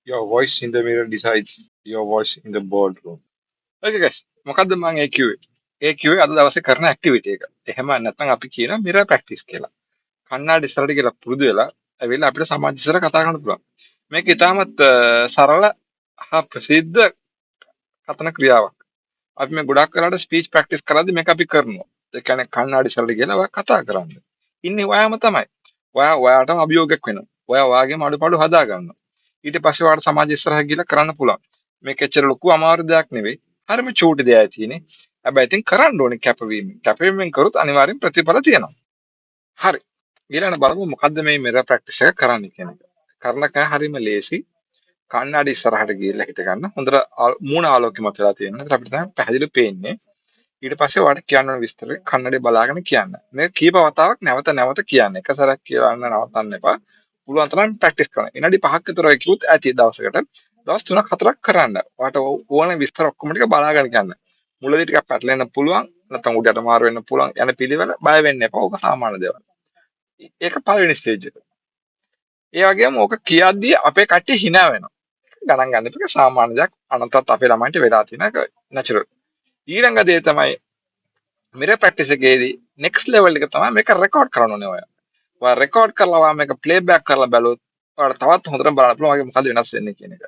Your voice in the mirror decides your voice in the boardroom. Okay guys, මොකද්ද මං ඒ කිව්වේ? ඒ කිව්වේ අද දවසේ කරන ඇක්ටිවිටි එක. එහෙම නැත්නම් අපි කියන මිරර් ප්‍රැක්ටිස් කියලා. කණ්ණාඩි ඉස්සරහට ගිහලා පුරුදු වෙලා ඇවිල්ලා අපිට සමාජ ඉස්සරහ කතා කරන්න පුළුවන්. මේක ඉතාමත් සරල හා ප්‍රසිද්ධ කතන ක්‍රියාවක්. අපි මේ ගොඩක් වෙලාවට ස්පීච් ප්‍රැක්ටිස් කරද්දි මේක අපි කරනවා. ඒ කියන්නේ කණ්ණාඩි ඉස්සරහට ගිහලා ඔයා කතා කරන්න. ඉන්නේ ඔයාම තමයි. ඔයා ඔයාටම අභියෝගයක් වෙනවා. ඔයා ඔයාගේම අඩුපාඩු හදා ගන්නවා. ඊට පස්සේ ඔයාට සමාජ ඉස්සරහ ගිහලා කරන්න පුළුවන්. මේක එච්චර ලොකු අමාරු දෙයක් නෙවෙයි. හරිම චූටි දෙයක් තියෙන්නේ. හැබැයි ඉතින් කරන්න ඕනේ කැපවීමෙන්. කැපවීමෙන් කරොත් අනිවාර්යෙන් ප්‍රතිඵල තියෙනවා. හරි. ඊළඟට බලමු මොකද්ද මේ මිරර් ප්‍රැක්ටිස් එක කරන්න කියන එක. කරන එක හරිම ලේසි. කණ්ණාඩි ඉස්සරහට ගිහිල්ලා හිට ගන්න. හොඳට මූණ ආලෝකමත් වෙලා තියෙනවා. එතකොට අපිට තමයි පැහැදිලිව පේන්නේ. ඊට පස්සේ ඔයාලට කියන්න ඕන විස්තර කන්නඩිය බලාගෙන කියන්න. මේක කීප වතාවක් නැවත නැවත කියන්න. එක සැරයක් කියලා නවත්තන්න එපා. පුළුවන් තරම් ප්‍රැක්ටිස් කරන්න. විනාඩි 5ක් විතර ඔය කිව්වොත් ඇති දවසකට. දවස් 3ක් 4ක් කරන්න. ඔයාට ඕන විස්තර ඔක්කොම ටික බලාගෙන කියන්න. මුලදී ටිකක් පැටලෙන්න පුළුවන්. නැත්නම් උඩට මාරු වෙන්න පුළුවන්. යන පිළිවෙල බය වෙන්න එපා. ඕක සාමාන්‍ය දේවල්. ඒක පළවෙනි ස්ටේජ් එක. ඒ වගේම ඕක කියද්දී අපේ කට්ටිය හිනා වෙනවා. ගණන් ගන්න එපා. ඒක සාමාන්‍ය දෙයක්. අනන්තත් අපේ ළමයින්ට වෙලා තියෙන එක නැචරල්. ඊළඟ දේ තමයි මිරර් ප්‍රැක්ටිස් එකේදී නෙක්ස්ට් ලෙවල් එක තමයි මේක රෙකෝඩ් කරන්න ඕනේ ඔයා. ඔයා රෙකෝඩ් කරලා ඔයා මේක ප්ලේ බෑක් කරලා බැලුවොත් ඔයාලට තවත් හොඳටම බලන්න පුළුවන් ඔයාගේ මොකද වෙනස් වෙන්නේ කියන එක.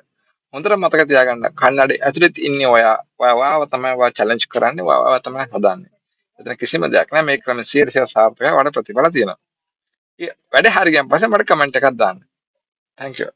හොඳට මතක තියාගන්න, කන්නඩි ඇතුළෙත් ඉන්නේ ඔයා. ඔයා ඔයාව තමයි ඔයා චැලෙන්ජ් කරන්නේ. ඔයා ඔයාව තමයි හදන්නේ. එතන කිසිම දෙයක් නෑ. මේ ක්‍රම 100% සාර්ථකයි. ඔයාලට ප්‍රතිඵල තියෙනවා. වැඩේ හරි ගියන් පස්සේ මට කමෙන්ට් එකක් දාන්න. Thank you.